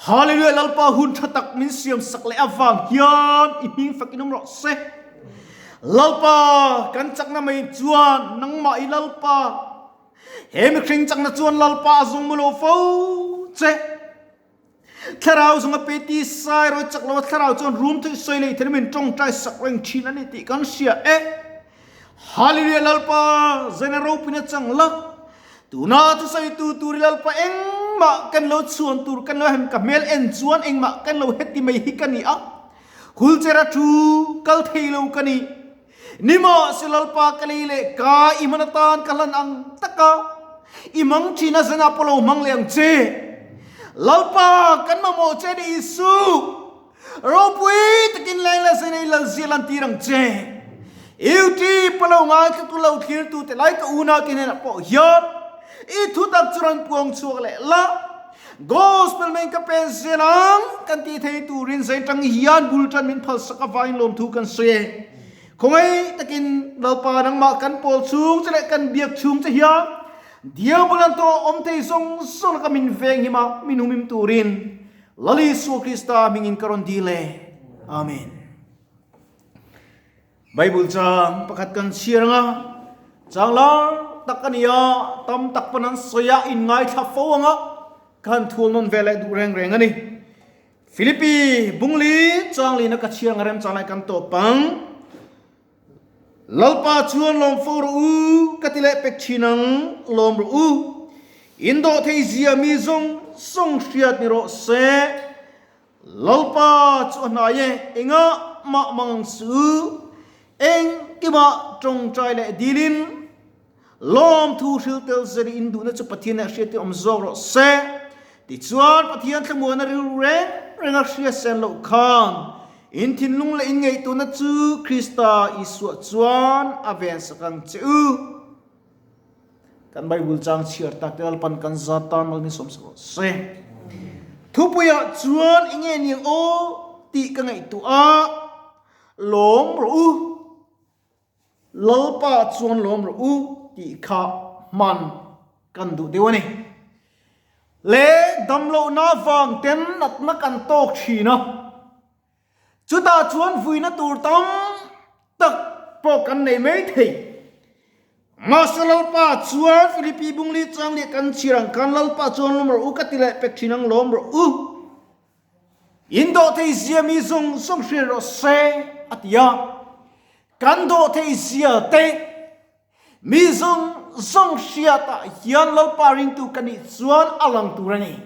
Hallelujah Lalpa hun tha tak min siam sak leh avang hian i hming fak in awm rawh se. Lalpa kan chakna mai chuan nangmah i Lalpa he mihring chakna chuan Lalpa a zawng mu lo fo che. Thlarau zung a pe ti sai ro chak lo thlarau chuan rum thui sawi lei thein min tawngtai sak reng thin a ni tih kan hria e. Hallelujah Lalpa zaina ropuina chang la tuna thusawi tu tur i Lalpa engmah kan lo chhuan tur kan lo hem ka hmel en chuan engmah kan lo heti mai hi ka ni a hulchera thu kal thei lo ka ni nimahse Lalpa ka lei leh ka i hman atan ka hlan ang taka i mang thin a zana pawh lo hmang leh ang che Lalpa kan mamawh che ni Isu Ropui takin leng leh zaina i lal zia lan tir ang che. UT palo ngaithla tu lo thlir tu te lai ka unau te hnenah pawh hian i thutak chu rawn puang chhuak leh la. Gospel meng ka pen zel ang kan tih thei turin zain tang hian bul tan min phalsak avangin lawmthu kan sawi e. Khawngaih takin Lalpa nangmah kan pawl chhung che leh kan biak chhung che hian Diabolan tawh awm thei zawng zawng laka min veng him a, min humhim turin Lal Isua Krista hmingin ka rawn dil e. Amen. Bible chang pakhat kan chhiar anga, chang lar tak a ni a, tam tak pawn an sawi a, in ngaithla fo anga, ka han thul nawn ve leh duh reng reng a ni. Philippi bungli chang lina ka chhiar anga remchang lai kan tawp ang. Lalpa chuan lawm fo rawh u, ka ti leh pek thin ang, lawm rawh u. In dawh thei zia mi zawng zawng hriat ni rawh se. Lalpa chu a hnai e, engah mah mang ang suh u. Engkimah tawngtai leh dilin lawmthu hril tel zel i in duhna chu Pathian leh hriat te awm zawk rawh se. Tichuan, Pathian thlamuana rilru reng renga hria sen loh khan in thinlung leh in ngaihtuahna chu Krista Isua chuan a vensak ang che u. Kan Bible chang chhiar tak te Lalpan kan zat tan mal min sawmsak rawh se. Thupuiah chuan enge niang aw tih ka ngaihtuah a, lawm rawh u. Lalpa chuan lawm rawh u tih kha hman kan duh deuh a ni. Le damlohna vang ten natna kan tawk thin a, chutah chuan vuina tur tam tak pawh kan nei mai thei. Mahse Lalpa chuan Philippi bungli chang leh kan chhir ang khan Lalpa chuan lawm rawh u ka ti leh pek thin ang lawm rawh u. In dawh thei zia mi zawng zawng hriat rawh se a ti a, kan dawh thei zia te mi zawng zawng hriatah hian Lalpa ringtu ka nih chuan a lang tur a ni.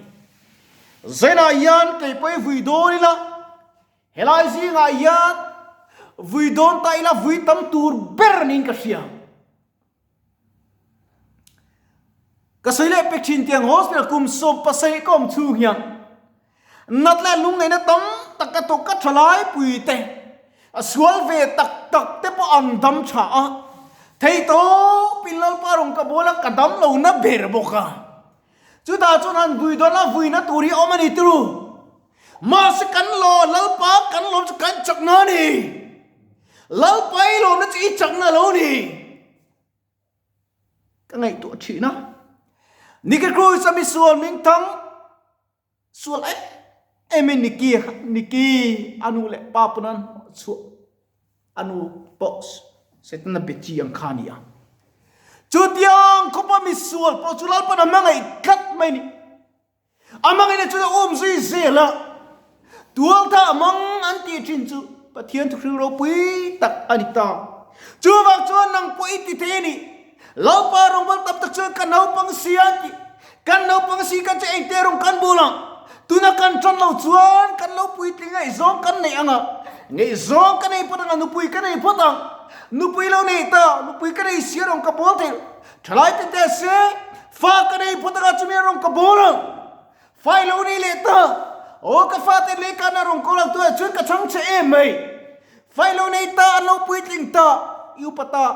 Zainah hian kei pawh i vui dawn ila, helai zingah hian vui dawn ta ila vui tam tur ber niin ka hria. Ka sawi leh pek thin tiang hospital kum 17 ka awm chhung hian nat leh lungngaihna tam tak ka tawk ka tha lai pui te a sual ve tak tak te pawh an dam tha a thei tawp in Lalpa rawn ka bawl a ka dam lo na ber bawk a chutah chuan han vui dawn a vuina tur hi a awm a ni turu mahse kan lo Lalpa kan lawm chu kan chakna a ni. Lalpa i lawmna chu i chakna lo ni. Ka ngaihtuah thin a. Niki Cruz a mi sual ming thang sual em em in Niki Niki anu leh pa pawn an chhuah anu pawh Setana be chi ang kha a ni a. Chutiang khawpa mi sual pawh chu Lalpan a hmangaih tlat mai ni. A mangin chu a um zui zel a, tualtha a mang an tih thin chu Pathian thuhril ropui tak a ni ta. Chuvang chuan nang pawh i ti thei a ni. Lalpa rawngbâwl tam tak chuan ka naupang si an ti. Kan naupang si kan chu engte rawng kan bul ang? Tuna kan ṭan lo chuan kan lo puitling ngaihzawng kan neih ang a, ngaihzawng ka nei phawt ang a, nupui ka nei phawt ang. Nupui lo nei ta, nupui ka nei si a rawng ka bawl thei lo. Ṭhalai te te se, Fa ka nei phawt anga chumi a rawn ka bawr ang. Fa i lo nei leh ta. Aw ka fa te lei kana rawn kawl ang tunah chuan ka chhang che em mai. Fa i lo nei ta, an lo puitling ta, i upa ta.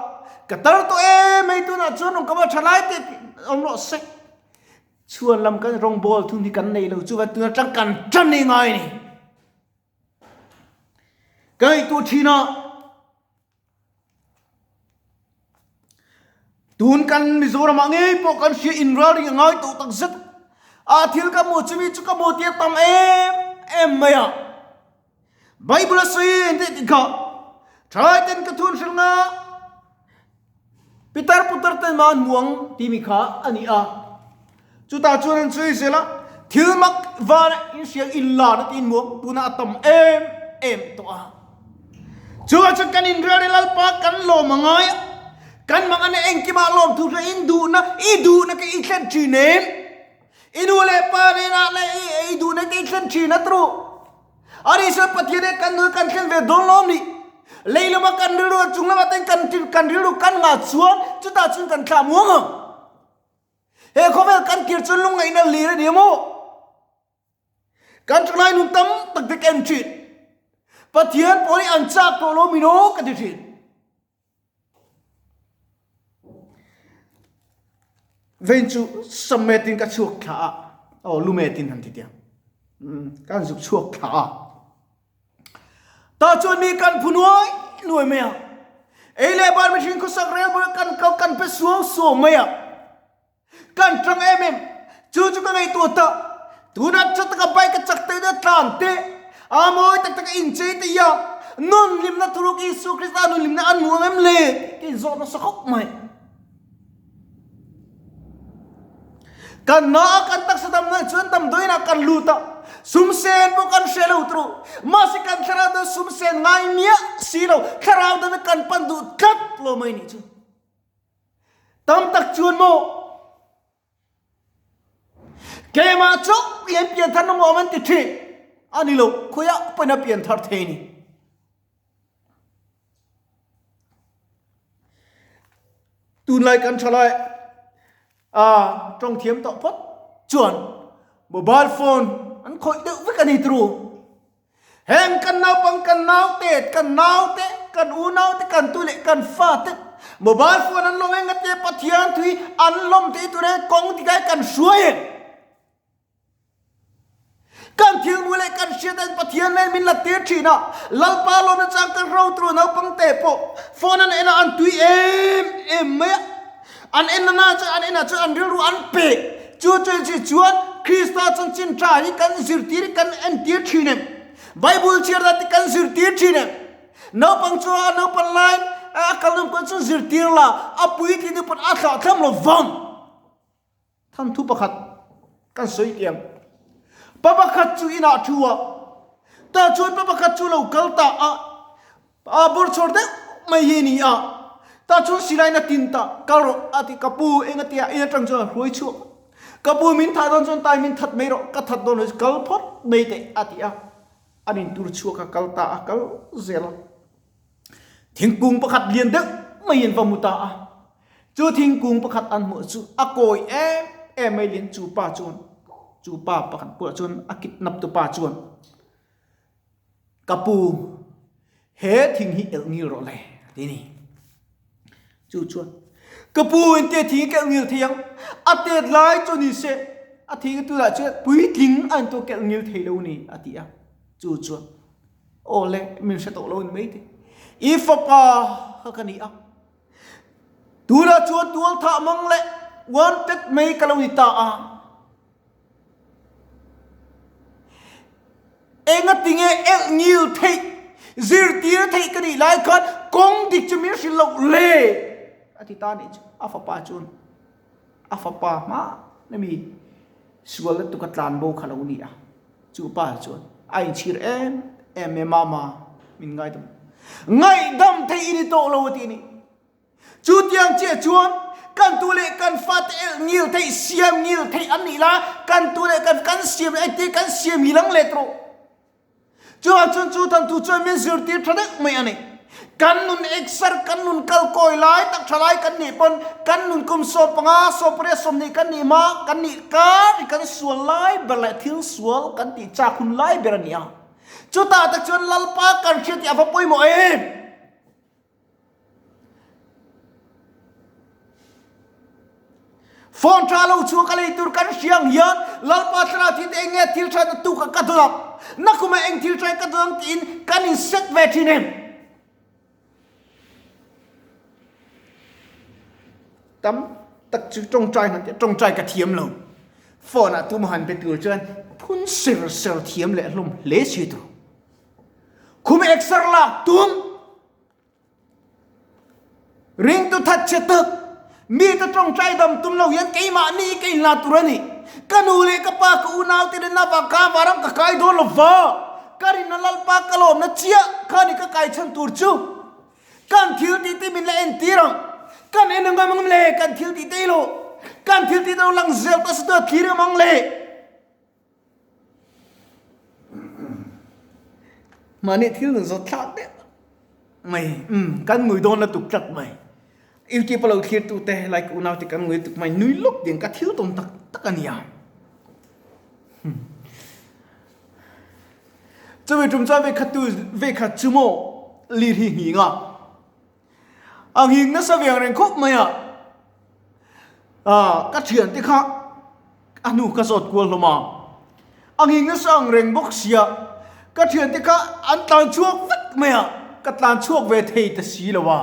Ka tar tawh em mai tunah chuan rawn ka va tha lai te awm rawh se. Chhuan lam kan rawngbawl thung hi kan nei lo chuva tun atang kan tan ei ngai ni. Ka ngaihtuah thin a. Tun kan Mizoramah ngei pawh kan hria inralring a ngai tawh tak zet. A thil ka hmuh chumi chu ka hmuh tir tam em em mai a. Bible a sawi en tih kha thalai ten ka thun hrilh nga pitar putar ten ma an hmu ang timi kha a ni a. Chutah chuan an sawi zel a, thil mak van in hriak in la na tiin muang tuna a tam em em tawh a. Chuvang chuan kan inrel i Lalpa kan lawm a ngai a, kan mang ane engkimah lawm thu hre in duhna i duhna ka i thlen thin em? I nu leh pa hnenah leh i ei duhna ka i thlen thin a tru. Ani chuan Pathian he kan nu kan thlen ve dawn lawm ni? Lei lama kan rilru a chung lamah ten kan kan rilru kan ngah chuan chutah chuan kan thlah muang ang. He khawvel kan kir chuan lungngaihna lir a ni maw? Kan thalai nun tam tak te ka en thin. Pathian pawh hi an chak tawh lo min aw ka ti thin. Vein chu sametin ka chhuak thla a, aw lumetin han ti tiang. Kan zuk chhuak thla a. Ta chuan mi kan phu nuai nuai mai a. Ei leh bar mihring khawsak rel bawk kan kal kan pe suau suau mai a. Kan tang em em. Chu chu ka ngaihtuah ta. Tunah tha taka bike a chak te te tlan te, a mawi tak taka inchei te hian nun hlimna thuruk Isua Krista nun hlimna an hmu ang em le tih ka inzawh nasa khawp mai. Kan na a kan taksa dam na chuan damdawiin ah kan lut a, sum sen pawh kan hre lo turu. Mahse kan thlarau dang sum sen ngai miah si lo, thlarau dang kan pan duh tlat lo mai nih chu. Tam tak chuan maw keimah chauh hian pianthar na nuam an ti thin a ni lo, khawiah pawhin a pianthar thei a ni. Tunlai kan thalai a tawng thiam tawh phawt chuan mobile phone an khawih deuh vek a ni turu. Heng kan naupang kan naute kan naute kan unaute kan tu leh kan fate mobile phone an lawm eng ate Pathian thui an lawm thei tur e kawng tikai kan hruai e. Kan thil hmuh leh kan hriat hian Pathian nen min la tir thin a, Lalpa lawmna chang kan ro tur naupang te pawh phone an en a an tui em em mai a, an en na na chuan an en ah chuan an rilru an pe, chu chu chi chuan Krista chanchin tha hi kan zirtir hi kan entir thin em? Bible chhiar dan te kan zirtir thin em? Naupang chu a naupan laiin a kal nawm kual chuan zirtir la, a puitling te pawn a thlahthlam lo vang. Thanthu pakhat kan sawi tiang. Pa pakhat chu inah thu a, tah chuan pa pakhat chu lo kal ta a, a bawrchhawr deuh mai hi a ni a, tah chuan silai na tin ta, kal rawh a ti, ka pu eng a tia in atang chuan a hruai chhuak a, ka pu min thah dawn chuan tai min that mai rawh, ka that dawn lo chu kal phawt mai teh a ti a, an intur chhuak a kal ta a, kal zel a. Thingkung pakhat lian deuh mai an va hmu ta a, chu thingkung pakhat an hmuh chu a kawi em em mai lian chu pa chuan chu pa pakhat bulah chuan a kidnap tu pa chuan ka pu he thing hi elh ngil rawh le a ti a ni. Chu chuan ka pu in te thing hi ka elh ngil thei ang a tet lai chu ni se a thing tunah chuan puitling a intuah ka elh ngil thei lo a ni a ti a chu chuan Aw le, min hre tawh lo in mai te. I fapa kha ka ni a. Tunah chuan tual thah mang leh wanted mai ka lo ni ta a. Enga tinge elh ngil theih, zirtir theih ka nih lai khan kawng dik chu min hrilh loh le a ti ta nih chu. A fapa chuan a fapa hma na mi sual lutuk a tlan bo kha lo ni a. Chu pa chuan a inchhir em em e mama min ngaidam ngaihdam theih i ni tawh lo a ti a ni. Chu tiang chiah chuan kan tu leh kan fate elh ngil theih siam ngil theih an nih la kan tu leh kan kan siam engtin kan siam ngil ang let rawh. Chuvang chuan chu thantu chuan min zirtir tha deuh mai a ni. Kan nun eksar, kan nun kal kawi lai tak tha lai kan nih pawn kan nun kum 15, 18, 20 kan nih hma, kan nih kar hi kan sual lai ber leh thil sual kan tih chak hun lai ber a ni a. Chutah tak chuan Lalpa kan hria tih a va pawimawh em? Phone tha lo chhuak a lei tur kan hria ang hian Lalpa thlarau thil te eng nge thil tha na tuk a ka dawn ang, na kum ah eng thil tha ka dawn ang tiin kan in set ve thin em? Tam tak chu tawngtai han tih tawngtai ka thiam lo. Phone ah tuma han be tur chuan phun ser ser thiam leh hlawm hle si tur. Khum exer lak tum. Ringtu that che tak, mi te tawngtai dam tum lo hian keimah ni ka inla tur a ni. Ka nu leh ka pa ka unau te rinna vang khan varam ka kai dawn lo va, ka rinna Lalpa ka lawmna chiah kha ni ka kai chhan tur chu. Kan thil tih te min la entir ang. Kan en ang ang le, kan thil tih te ilo. Kan thil tih te lo lang zel ta se chu a thlir em ang le. Mahni thil nun zawt thlak deuh mai, umm kan ngui dawn lutuk tlat mai. YouTube a lo thlir tu te like unau te kan ngui lutuk mai, nui lawk ding ka thil tawn tak tak a nia. Chumi tum chuan vekhat tu vekhat chu maw lir hi nghing a, a nghing nasa ve ang reng khawp mai a, ah ka thian te kha a hnu ka zawt kual hlawm a, a nghing nasa ang reng bawk sia ka thian te kha an tlan chhuak vek mai a, ka tlan chhuak ve thei ta si lo a,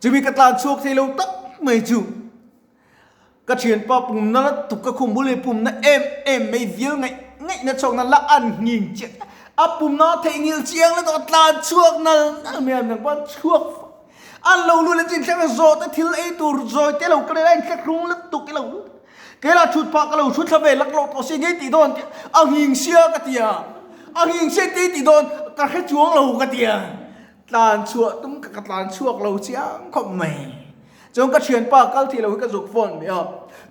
chumi ka tlan chhuak thei lo tak mai chu. Ka thianpa pumna la tuk ka khum bul hi pumna em em mai vial ngaih ngaihna chhuakna la an nghing chiah a pumna theihnghilh chiang la tawh tlan chhuak nal nal mai a nang pawh an chhuak fak an lo lut leh chin thleng a zawh te thil ei tur zawi te lo kal ila a inthlek hrung lutuk ilo kei lah thut phah ka lo thu thla ve lak loh tawh si ngei tih dawn a nghing sia ka ti a a nghing sia tih tih dawn ka hre chuang lo ka ti a tlan chhuah tum ka tlan chhuak lo chiang khawp mai. Chuan ka thianpa kal thei lo hi ka zuk phone mai a,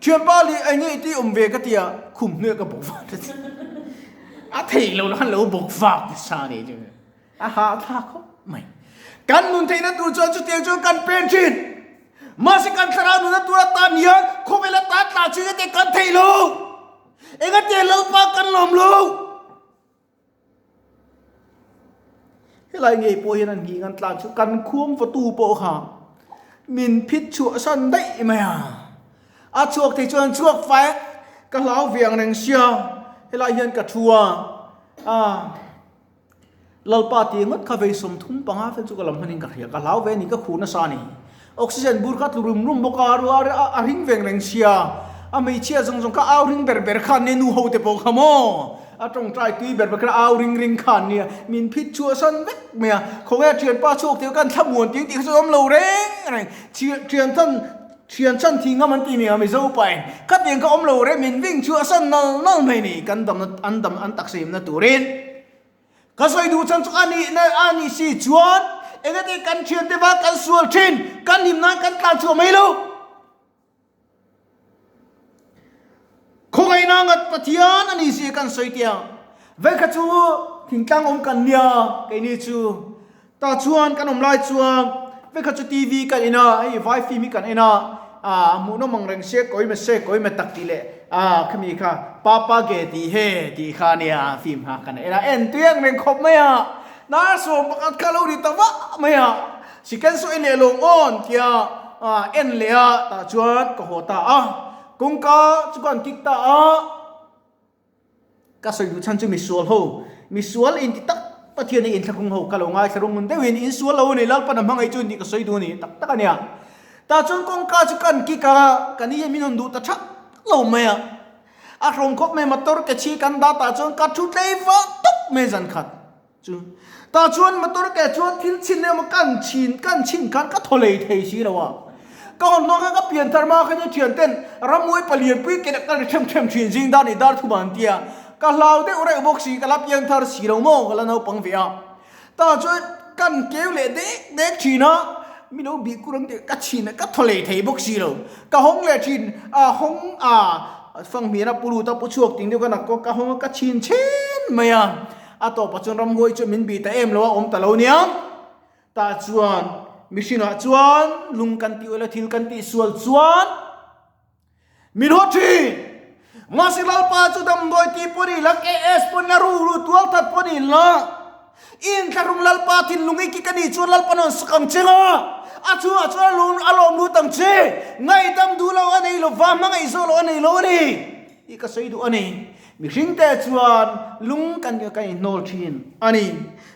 thianpa leh eng nge iti awm ve ka ti a, khum hnuaiah ka bawk vak ta che. A thei lo khan lo bawk vak ta sa ni chu. A hahthlak khawp mai. Kan nun theihna tur chuan chutiang chuan kan pen thin. Mahse kan thlarau nunna tur atan hian khawvel atan tla chin te kan thei lo. Engati Lalpa kan lawm lo. Helai ngei pawh hian an nghing an tlan chu kan khuang vatu pawh kha min phit chhuah san daih mai a, a chhuak thei chuan chhuak fai a, ka hlau ve ang reng sia, helai hian ka thu a, ah Lalpa tih ngawt kha vei 35 vel chu ka lam hmanin ka hria, ka hlau ve a ni, ka khuh nasa a ni. Oxygen bur kha tlu rum rum bawk a, a ring veng reng sia, a hmeichhia zawng zawng kha au ring ber ber khan nia, nu ho te pawh kha maw, a tawngtai tui ber ber kha au ring ring khan nia, min phit chhuah san vek mai a, khawnge thianpa chhuak tih khan thlamuan tih tih kha chu awm lo reng reng, thian chan thian chan thih ngam an ti nia Mizo pain, khatiang kha awm lo reng min ving chhuah san nal nal mai ni, kan damna an dam an taksa himna turin. Ka sawi duh chhan chu a nihna a nih si chuan engati kan thiante va kan sual thin, kan him nan kan tlan chhuah mai lo. Khawngaihna ngat Pathian a nih si kan sawi tia. Vekha chu thingtlang awm kan nia keini chu. Tah chuan kan awm lai chuan vekha chu TV kan en a, hei vai film hi kan en a, ah hmuhnawm ang reng se kawi me se kawi me tak tih leh ah khami kha Papa ge tih he tih kha a nia film kha kan en a, en tui ang reng khawp mai a, nar 11 kha a lo ri ta vah mai a, siken saw en leh lawng awn tia ah en leh a tah chuan ka haw ta a, kawngka chu ka han kik ta a. Ka sawi duh chhan chu misual ho, misual inti tak Pathian hi inthlahrung ho ka lo ngaithla rawng ngun deuhin insual lo a ni, Lalpan a hmangaih chu ni ka sawi duh a ni tak tak a nia. Tah chuan kawngka chu kan kik a, ka ni hian min hawn duh ta thak lo mai a. A hrawm khawp mai motor ke chhi kan dah tah chuan ka thu tlei vah tawp mai zan khat. Chu tah chuan motor ke chuan thil chhin emaw kan chhin kan chhin khan ka thaw lei thei si lo a. Ka hawn hma khan ka pian thar hma khan thian ten rammuai palianpui ke ka ri them them thin zing dar nih dar thum an tia. Ka hlau deuh reuh bawk si ka la pian thar si lo maw ka la naupang ve a. Tah chuan kan keu leh dek dek thin a, mi lo bih kur ang tih ka chhin a ka thaw lei thei bawk si lo. Ka hawng leh thin a hawng a fanghmian a pu lut a pu chhuak ting deuh khan a ka hawng a ka chhin chhen mai a. A tawpah chuan ramhuai chu min bih ta em lo a, awm ta lo nia. Tah chuan mihringah chuan lung kan tih ula thil kan tih sual chuan min haw thin. Mahse Lalpa chu damdawi tih pawh ni la, KS pawh ni la, ruru tual that pawh ni la, inthlahrung Lalpa thinlung i kik a nih chuan Lalpa nawn sak ang che nga, a chungah chuan a lawm lut ang che. Ngaihdam duh lo a nei lo va, hmangaih zawh lo a nei lo a ni tih ka sawi duh a ni. Mihringte chuan lung kan kan inhnawl thin a ni.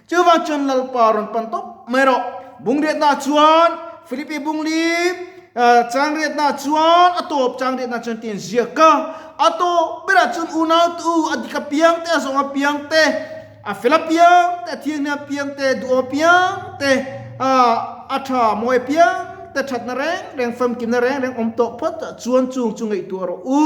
Chuvang chuan Lalpa rawn pan tawp mai rawh. Bungriatna chuan Philippi bungli Chang riatna chuan a tawp chang riatna chuan tiin ziak a, a tawp berah chuan unau te u a dik apiang te, a zawng apiang te, a fel apiang te, a thianghlim apiang te, duhawm apiang te, a tha mawi apiang te, thatna reng reng, famkimna reng reng awm tawh phawt chuan chung chu ngaihtuah rawh u.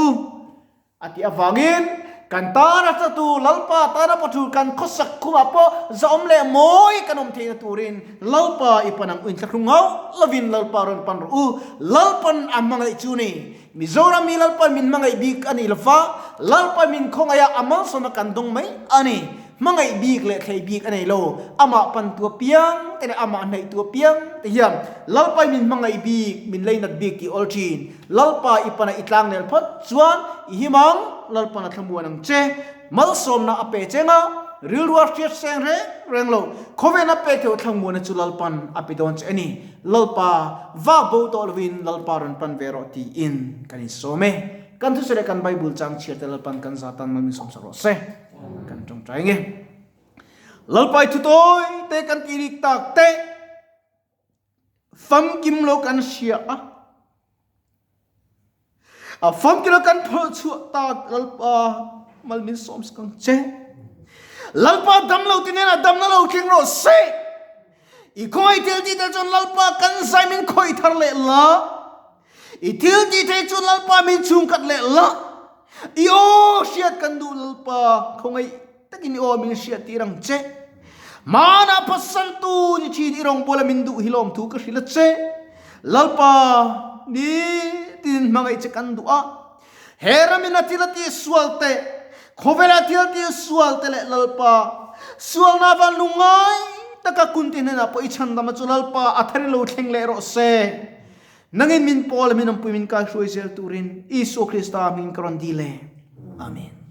A tih avangin, kan tana tlatu Lalpa tana pathul kan khawsak khumah pawh zahawm leh mawi kan awm theihna turin Lalpa i pan ang u inthlahrung ngauh lovin Lalpa rawn pan rawh u. Lalpan a hmangaih chu ni. Mizoram hi Lalpan min hmangaih bik a ni lova, Lalpa min khawngaih a, a malsawmna kan dawng mai a ni. Hmangaih bik leh thlei bik a nei lo. Amah pantu apiang te leh amah hnaihtu apiang te hian Lalpa i min hmangaih bik, min leinat bik tih awl thin. Lalpa i pana i tlangnel phawt chuan i him ang, Lalpan a thlamuan ang che. Malsawmna a pe cheng a, rilru a hriat seng reng reng lo. Khawven a pek theih thlamuana chu Lalpan a pe dawn che a ni. Lalpa vak bo tawh lovin Lalpa rawn pan ve rawh tiin kan insawm e. Kan thusawi leh kan Bible chang chhiar te Lalpan kan za tan mal min sawmsak rawh se. Kan tawngtai nge. Lalpa i thu tawi te kan tih rik tak te famkim lo kan hria a. A famkim lo kan phawrh chhuah tak Lalpa mal min sawm sak ang che. Lalpa dam lo ti nena damna lo thleng rawh se. I khawngaih thil ti te chuan Lalpa kan zai min khawih thar leh la. I thil ti thei chu Lalpa min chhungkhat leh la. I aw hriat kan duh Lalpa khawngaih takin i aw min hriat tir ang che. Hmanah phatsantu ni thin i rawngbawla min duh hi lawmthu ka hrilh a che. Lalpa nitin hmangaih che kan duh a. He ramin a thil a tih sual te, khawvela thil tih sual te leh Lalpa sualna van lungngai taka kunti hnenah pawh i chhandam a chu Lalpa a thar in lo thleng leh rawh se. Nangin min pawl a min awmpui min kaihruai zel turin Isua Krista hmingin ka rawn dil e. Amen.